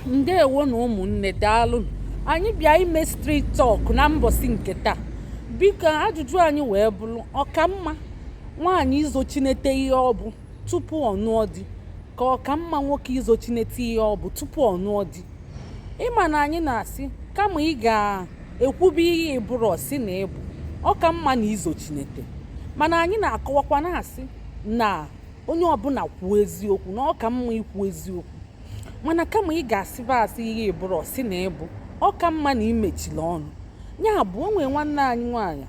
Ndewo na ụmụnne, daalụ. Anyị bịa ime street talk na mbọsị nke taa. Biko, ajụjụ anyị wee bụrụ: ọkamma nwaanyị izochinete ihe ọ bụ tupu ọ nụọ di, ka ọkamma nwoke izochinete ihe ọ bụ tupu ọ nụọ di? Ịma na anyị na-asị, kama ị ga-ekwube ihe ịbụrụ si na ịbụ, ọka mma na izochinete. Mana anyị na-akọwakwa, na-asị na onye ọbụla kwuo eziokwu, na ọka mma ikwu eziokwu. Mana kama ị ga-asịba asị ihe ịbụrụ si na ịbụ, ọka mma na imechiri ọnụ. Ya bụ, o nwere nwanne anyị nwaanyị,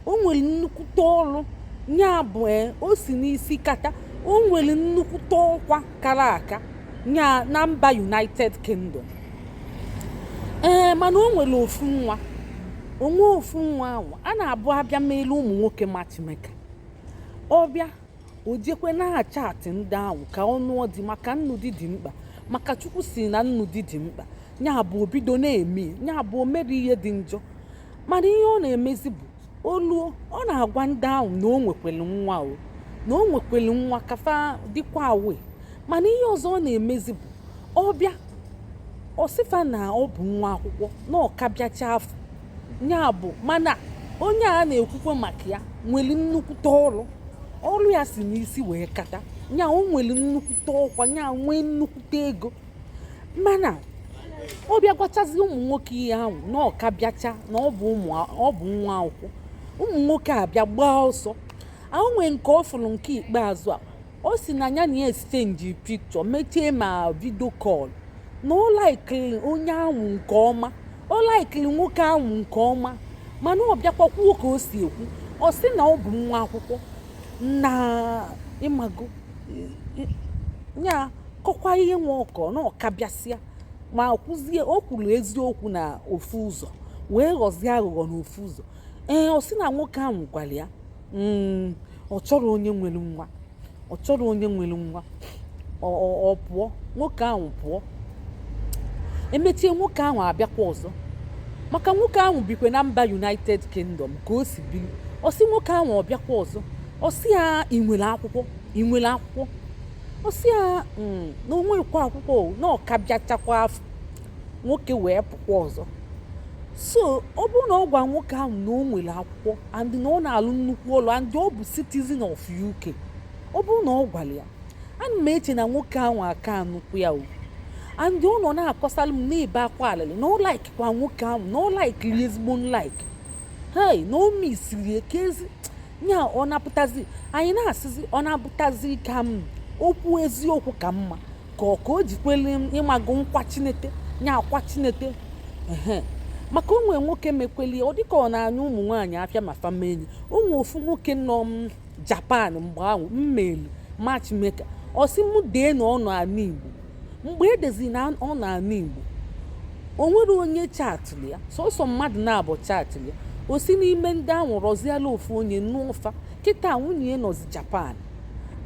o nwere nnukwute ọrụ. Ya bụ, o si n'isi kata, o nwere nnukwute ọkwa kara aka ya na mba United Kingdom. Ee, mana o nwere ofu nwa. Onwe ofu nwa ahụ a na-abụ abịa meelu ụmụ nwoke matchmaker. Ọbịa, o jekwe na-achatị ndị ahụ ka ọ nụọ di, maka nnụ di dị mkpa, maka Chukwu si na nnụ di dị mkpa. Ya bụ, obido na-eme ya bụ, o mere ihe dị njọ. Mana ihe ọ na-emezi bụ, oluo, ọ na-agwa ndị ahụ na o nwekwere nwa, o na o nwekwere nwa, kafa dịkwa awe. Mana ihe ọzọ ọ na-emezi bụ, ọbịa, ọsịfa na ọ bụ nwa akwụkwọ, na ọka bịacha afọ. Ya bụ, mana onye a na-ekwukwe maka ya nwere nnukwute ọrụ. Ọrụ ya si n'isi wee kata ya. O nwere nnukwute ọkwa ya, nwee nnukwute ego. Mana ọ bịa gwachazi ụmụ nwoke ihe ahụ na ọka bịacha, na ọ bụ nwa akwụkwọ, ụmụ nwoke abịa gbaa ọsọ. Ahụ nwee nke ọ fụrụ nke ikpeazụ a, ọ si na ya na ya exchange picture, mechie ma video call, na ọ likeiri onye ahụ nke ọma, ọ likeiri nwoke ahụ nke ọma. Mana ọ bịakwa kwuo ka o si ekwu, ọ sị na ọ bụ nwa akwụkwọ, na ịmago ya kọkwa ihe nwe ọkọ na ọka bịasịa. Ma kwuzie, o kwuru eziokwu na ofu ụzọ, wee ghọzie aghụghọ n'ofu ụzọ. Ee, ọ sị na nwoke ahụ gwara ya, ọ chọrọ onye nwere nwa, ọ chọrọ onye nwere nwa. Ọ pụọ, nwoke ahụ pụọ. Emechie, nwoke ahụ abịakwa ọzọ, maka nwoke ahụ bikwe na mba United Kingdom ka o si biri. Ọ sị nwoke ahụ ọ bịakwa ọzọ, ọ sị ya, "Ị nwere akwụkwọ? Ị nwere akwụkwọ?" Ọ sị ya na o nwekwa akwụkwọ o, na ọka bịachakwa afọ. Nwoke wee pụkwa ọzọ. So ọ bụrụ na ọ gwa nwoke ahụ na o nwere akwụkwọ and na ọ na-alụ nnukwu ụlọ and ọ bụ citizen of UK, ọ bụrụ na ọ gwara ya, ana m eche na nwoke ahụ aka anụkwu ya o. And ọ nọ na-akọsalụ m, na-ebe akwa alịlị na ọ likekwa nwoke ahụ, na ọ likeri ezigbo nlike, hey, na o misiri ka ezi nya. Ọ na-apụtazi, anyị na-asịzi, ọ na-apụtazi ka m okwu eziokwu ka mma, ka ọ ka o jikwele ịmago nkwa chinete nya akwa chinete. Ehe, maka o nwee nwoke mekweli, ọ dịka ọ na-anya ụmụ nwaanyị afịa ma famenyi. O nwee ofu nwoke nọ m Japan mgbe ahụ mmelu matchmaker. Ọ sị m dee na ọ nọ ala Igbo. Mgbe edezi na ọ nọ ala Igbo, o nwere onye chatịrị ya, sọsọ mmadụ na-abụ chatịrị ya. O si n'ime ndị ahụ rọziala ofu onye nụọfa. Kịta nwunye ya nọzi Japan.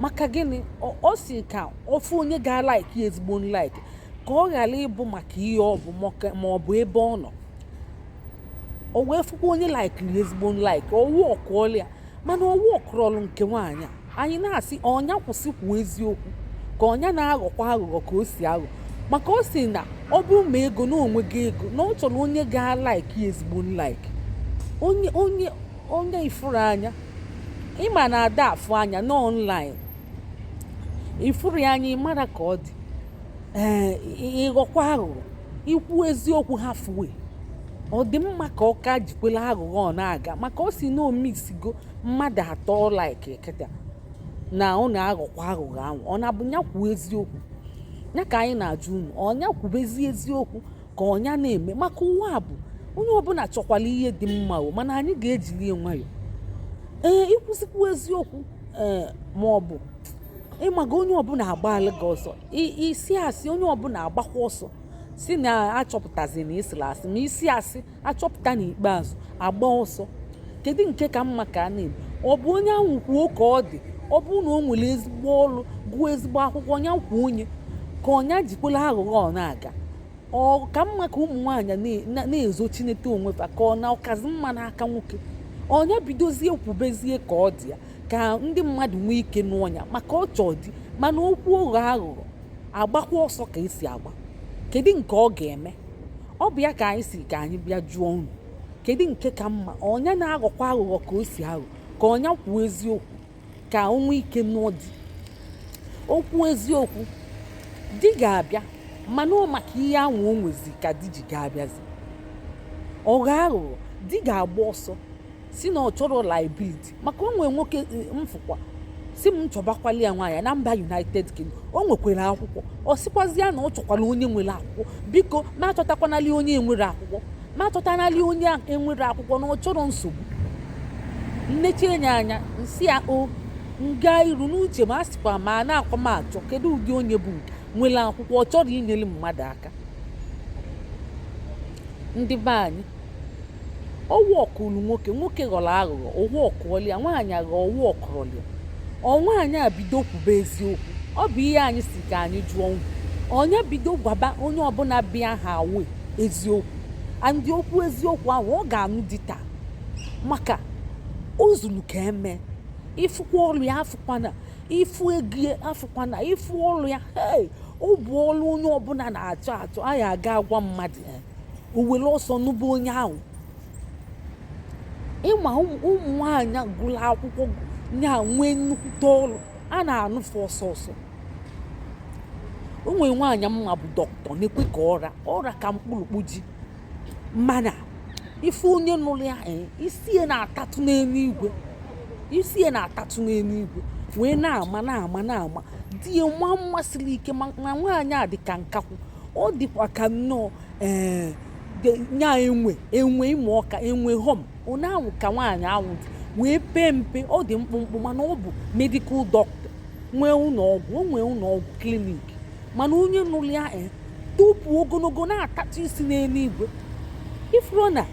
Maka gịnị? Ọ si ka ofu onye ga-alike ya ezigbo nlike, ka ọ ghara ịbụ maka ihe ọ bụ ma ọ bụ ebe ọ nọ. O wee fụkwa onye likeiri ezigbo nlike, ọwụ ọkụọla ya. Mana ọwụ ọkụrọlụ nke nwaanyị a. Anyị na-asị, ọnya kwụsị kwuo eziokwu, ka ọnya na-aghọkwa aghụghọ ka o si aghọ? Maka ọ sị na ọ bụ ma ego na onwego ego, na ọ chọrọ onye ga-alike ya ezigbo nlike, onye ifuru anya. Ịma na ada afụ anya na online, ifuru ya anya, ịmara ka ọ dị. Ee, ịghọkwa aghụghọ, ikwu eziokwu ha fuwe, ọ dị mma ka ọ ka jikwela aghụghọ ọ na-aga? Maka ọ si na omisigo mmadụ atọ like kịta na ọ na-aghọkwa aghụghọ ahụ. Ọ na-abụ ya kwuo eziokwu ya ka anyị na-ajụ unu: ọnya kwubezi eziokwu, ka ọnya na-eme? Maka ụwa bụ onye ọbụla chọkwala ihe dị mma o, mana anyị ga-ejili ya nwayọ. Ee, ikwụsịkwu eziokwu, ee, ma ọ bụ ịmaga onye ọbụla agbaala gị ọsọ. Isi asị, onye ọbụla agbakwa ọsọ, si na achọpụtazi na ịsịrị asị. Ma isi asị achọpụta n'ikpeazụ, agba ọsọ. Kedu nke ka mma ka a na-eme? Ọ bụ onye ahụ kwuo ka ọ dị, ọ bụrụ na o nwere ezigbo ọrụ, gụọ ezigbo akwụkwọ, ya kwuo onye, ka ọnya jikwela aghụghọ ọ na-aga? Ọ ka mma ka ụmụ nwaanyị na-ezochinete onwe fa, ka ọ na ọkazi mma n'aka nwoke, ọnya bidozie kwubezie ka ọ dị ya, ka ndị mmadụ nwee ike nụọ ya, maka ọ chọọ di? Mana okwu ụghọ aghụghọ, agbakwa ọsọ ka esi agba. Kedu nke ka mma? Kedu nke ọ ga-eme? Ọ bụ ya ka anyị si ka anyị bịa jụọ unu, kedu nke ka mma? Ọnya na-aghọkwa aghụghọ ka o si aghọ, ka ọnya kwuo eziokwu ka o nwee ike nụọ di? Okwu eziokwu, di ga-abịa, mana ọ maka ihe ahụ o nwezi ka di ji ga-abịazi. Ọghọ aghụghọ, di ga-agba ọsọ, si na ọ chọrọ liability, maka o nwee nwoke mfụkwa si m chọbakwali ya nwaanyị na mba United Kingdom. O nwekwara akwụkwọ, ọ sịkwazi ya na ọ chọkwara onye nwere akwụkwọ. Biko, ma achọtakwanali onye enwere akwụkwọ, ma achọtanali onye enwere akwụkwọ, na ọ chọrọ nsogbu. Nnechi enye anya nsị ya o nga iru n'uche m, a sịkwa ma a na-akwa m achọ kedu ụdị onye bụ nke nwere akwụkwọ, ọ chọrọ inyere mmadụ aka. Ndị be anyị, ọwụ ọkụlụ nwoke, nwoke ghọrọ aghụghọ, owu ọkụọlịa ya, nwaanyị aghọ, owu ọkụrọlịa ọ. Nwaanyị a bido kwube eziokwu. Ọ bụ ihe anyị si ka anyị jụọ unu. Onye bido gwaba onye ọbụla bịa ha awe eziokwu, andị okwu eziokwu ahụ, ọ ga-anụ di taa, maka o zuru ka eme. Ịfụkwa ọrụ ya, afụkwana ịfụ ego ya, afụkwana ịfụ ọrụ ya. Hey, ọ bụ ọrụ onye ọbụla na-achọ achọ. Anyị aga agwa mmadụ ya, o were ọsọ nụba onye ahụ. Ịma ụmụ nwaanyị gụrụ akwụkwọ nya nwee nnukwute ọrụ, a na-anụfe ọsọ ọsọ. O nwere nwaanyị mma bụ dọkịta na-ekwe ka ọra ọra ka mkpụrụkpụ ji, mana ife onye nụrụ ya, isi ya na-atatụ n'eluigwe, isi ya na-atatụ n'eluigwe, wee na-ama na-ama na-ama di ya. Nwa mma siri ike, ma na nwaanyị a dị ka nkakwụ, ọ dịkwa ka nnọọ nya enwe enwe ịmụ ọka enwe hom onye ahụ ka nwaanyị ahụ dị, wee pee mpe. Ọ dị mkpụmkpụ, mana ọ bụ medical doctor, nwee ụlọ ọgwụ, o nwee ụlọ ọgwụ, clinic. Mana onye nụrụ ya tupu ogologo na-atatụ isi n'eluigwe. Ifuru na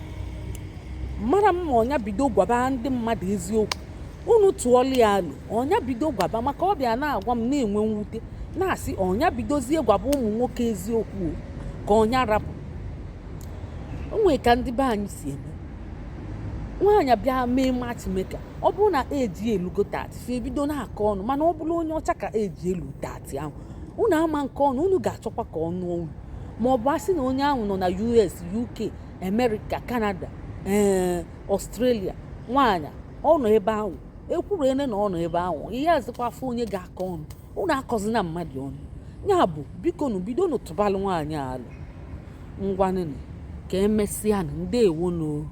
mara mma, ọnya bido gwaba ndị mmadụ eziokwu. Unu tụọla ya alụ, ọnya bido gwaba, maka ọ bịa na-agwa m na-enwe mwute, na-asị ọnya bidozie gwaba ụmụ nwoke eziokwu o, ka ọnya rapụ. O nwee ka ndị be anyị si eme. Nwaanyị bịa mee matchmaker, ọ bụrụ na eji elugo 30, so ebido na-akọ ọnụ. Mana ọ bụrụ onye ọcha ka eji elu 30 ahụ, unu ama nke ọnụ, unu ga-achọkwa ka ọ nụọ unu. Ma ọ bụ asị na onye ahụ nọ na US, UK, America, Canada, Australia, nwaanyị ọ nọ ebe ahụ, ekwuru ene na ọ nọ ebe ahụ, ihe azịkwa afọ onye ga-akọ ọnụ. Unu akọzina mmadụ ọnụ. Ya bụ, biko nu, bido nụ tụbalụ nwaanyị alụ. Ngwanụnụ, ka emesịanụ. Ndewonu.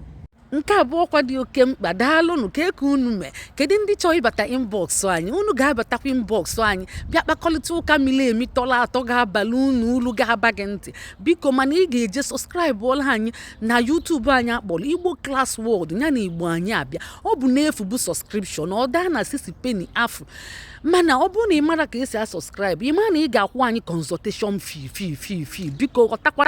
Nke abụọ kwa dị oke mkpa. Daalụnụ. Ka eke unu mee. Kedu ndị chọrọ ịbata inbox anyị? Unu ga-abatakwa inbox anyị, bịa kpakọrịta ụka miri emi, tọrọ atọ, ga-abalị unu ulu, ga-aba gị ntị. Biko, mana ị ga-eje subscribe ọla anyị na YouTube anyị akpọrọ Igbo Class World, ya na Igbo anyị abịa. Ọ bụ n'efu bụ subscription, ọ daa na sisi penny afụ. Mana ọ bụrụ na ị mara ka esi a subscribe, ị mara na ị ga-akwụ anyị consultation fee fee fee fee. Biko ghọtakwara.